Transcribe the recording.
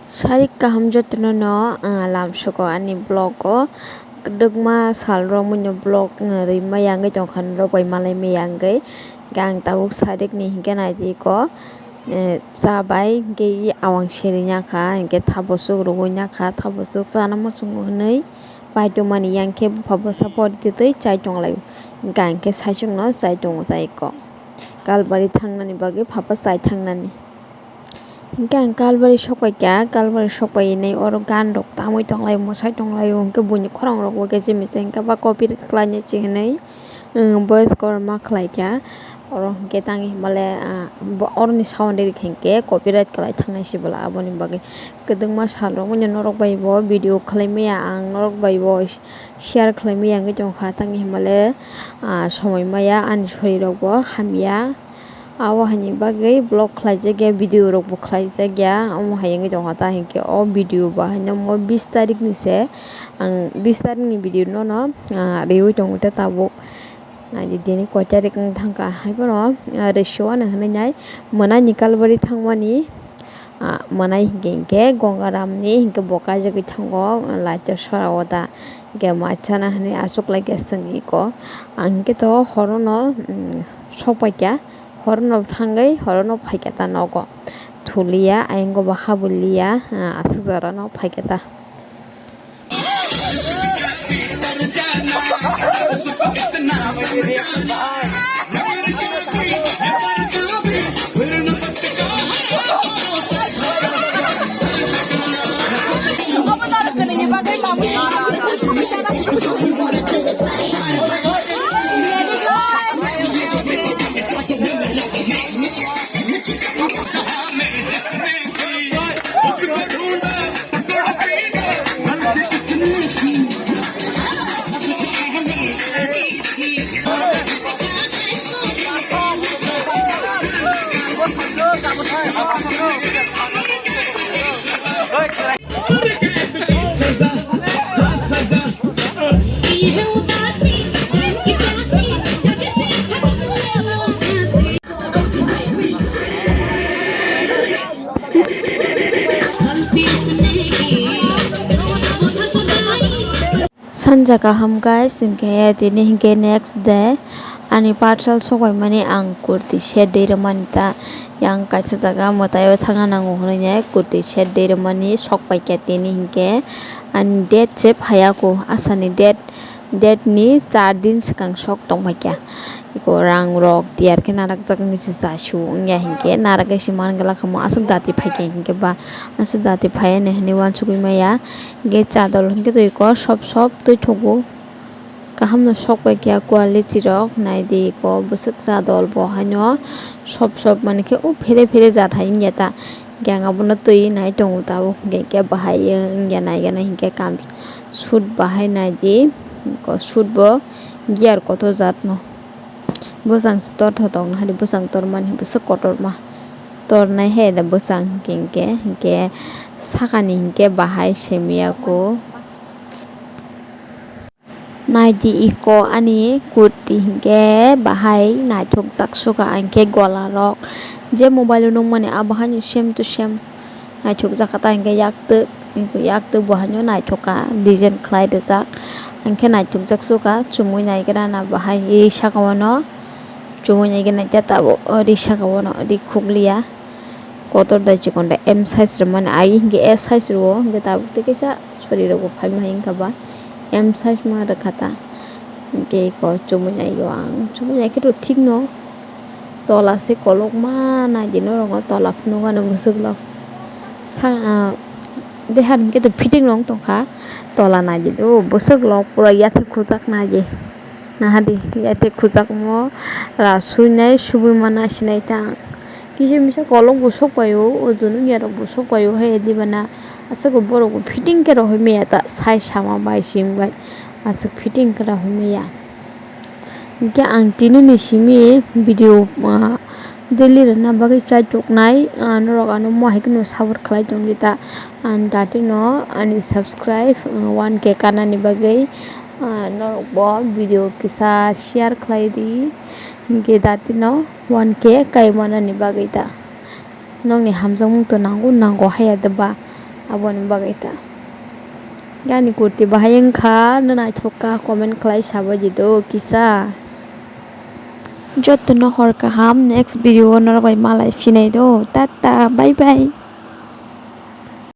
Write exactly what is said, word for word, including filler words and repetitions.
Sarik kaham jotono no, ah, lamsoko ani vlog o. Kwdwkma sal romwi no vlog, ah, rwima yangwi tongkha norok bai malai maya wngwi. Hwnkhe ang tabuk sarik ni hwnkhe naidi ko, eh, cha bai hwnkhe awang seri yakha, hwnkhe thabochuk rwui yakha, thabochuk chana muchungo hwnwi paitokmani yankhe bupha bwsa pori twi chai tonglaio. Hwnkhe ang khe saichung no chai tongo chai ko. Kalbari thangnani bagwi phapa chai thangnani. Hwnkhe ang Kalbari sokpaikha, Kalbari sokpainai oro gan rok tamwi tonglaio, mwsai tonglaio, hwnkhe buini khorang rok bo khe chimisa hwnkhe ba copyright khlainai se hwnwi, um, voice cover ma khlaikha. Oro hwnkhe tangwi hinmale, ah, bo-, oroni sound rwkha hwnkhe copyright khlai thangnai se bwla, aboni bagwi kwdwkma sal rok wngya norok bai bo video khlai maya ang, norok bai bo share khlai maya wngwi tongkha, tangwi hinmale, ah, somoi maya ani sori rok bo hamya. Abo haini bagwi vlog khlaijak ya, video rok bo khlaijak ya, omo hai wngwi tongkha ta hinkhe o video bo haino mo bis tarik ni se, ang bis tarik ni video no no, ah, riui tongo ta tabuk. Naidi tini koi tarik wng thangkha, haiphano, ah, rwsio ano hinwi nai mwnai ni Kalbari thangmani, ah, mwnai hinkhe hinkhe Gongaram ni hinkhe bo kaijagwi thango, ah, light o sora o ta hinkhe machana hinwi achuklaikha chwng iko. Ang hinkhe to horono, um, sokpaikha. Horono thangwi horono phaikha ta nogo. Thuliya, ayang go bo habuliya, ah, aswk jora no phaikha ta. Sanja kaham guys, hinkhe tini hinkhe next day ani parcel sokpaimani ang kurti set de rwmani ta, yang kaisa jaga mwtaio thangna nango hwnwi kurti set de rwmani sokpaikha tini hinkhe ani date se phaiya ko, asani date, date ni char din swkang sok tongphaikha. Eko rang rok tiyar khe narakjak wngwi se cha su wngya hinkhe narakgwi se man glak omo aswk dati phaikha hinkhe ba aswk dati phaiya hinwi uansukgwi maya. Hinkhe cha dol hinkhe twi kor sop sop twi thugo. Kaham no sok pai kha quality rok naidi eko bwswk cha dol bo haino sop sop mankhe o phere phere jat hai wngya ta. Hinkhe ang abono twi nai tongo tabuk hinkhe bahai wngya naigana hinkhe kam shoot bahai naidi eko shoot bo gear kotor jat no. Bwsang se tortho tong nahadi bwsang tormani bwswk kotorma tornai he da bwsang hinkhe hinkhe sakani hinkhe bahai semiya ko. Naidi eko ani kurti hinkhe bahai naithokjak suka hinkhe gola rok je mobile o nukmani abo haino same to same. Naithokjak kha ta hinkhe yaktwk, yaktwk bo haino naithok kha design khlai rijak. Hinkhe naithokjak suka chumui naigra na bahai ri saka o no, chumui naigra naikhe tabuk o ri saka o no ri khukliya. Kotor dai chikon dai M size rwmani ai hinkhe S size rwo hinkhe tabuk tei kisa sori rok bo phaima hai wngkha ba M size ma rwkha ta. Hinkhe eko chumui naio ang, chumui naikhe to thik no. Tola se kolokma naidi norok no tola phunukgano bwswk lok sa, ah, deha hinkhe to fitting rok tongkha tola naidi do bwswk lok pura yathek khujak naidi nahadi yathek khujak mo ra suinai subui mana sinai ta kisa misa kolok bo sokpaio ojon wngya rok bo sokpaio hai dibana aswk borok bo fitting khe rohormaya ta sai sama bai simi bai aswk fitting khe rohormaya. Hinkhe ang tini ni simi video, ah, daily rwna bagwi chai toknai, ah, norok ano mohai kheno support khlai tongdi ta. Ang datino ani subscribe, ah, one K kanani bagwi, ah, norok bo video kisa share khlai di. Hinkhe datino one K kai manani bagwi ta. Nokni hamjakmung to nango, nango haya de ba. Aboni bagwi ta. Ani kurti bahai wngkha, no naithok kha, comment khlai sabai di do kisa. Jotono hor kaham, next video o norok bai malai phinai do. Tata, bye bye.